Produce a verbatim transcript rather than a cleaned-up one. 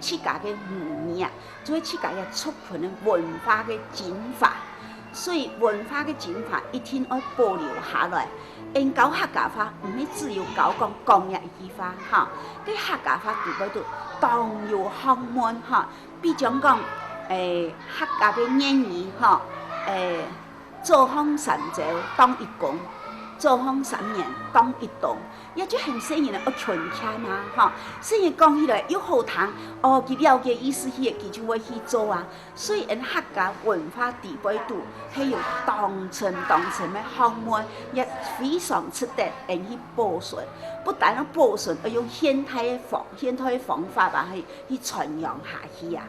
自家个母語啊，做自家个族群个文化个精華。所以文化个精華一定愛保留下來。𫣆教客家話，毋係只有教講講這一句話哈，該客家話底背肚當有學問哈。比將講，誒，客家个諺語哈，誒， 早放三朝當一工，早放三年當一冬。這就喊細人仔愛勤儉啊，吼！細人講起來又好聽，哦，佢了解意思去，佢就會去做啊。所以𫣆客家文化底背肚係有當深當深个學問，也非常值得𫣆去保存。不但愛保存，愛用現代个方現代个方法啊，去去傳揚下去啊。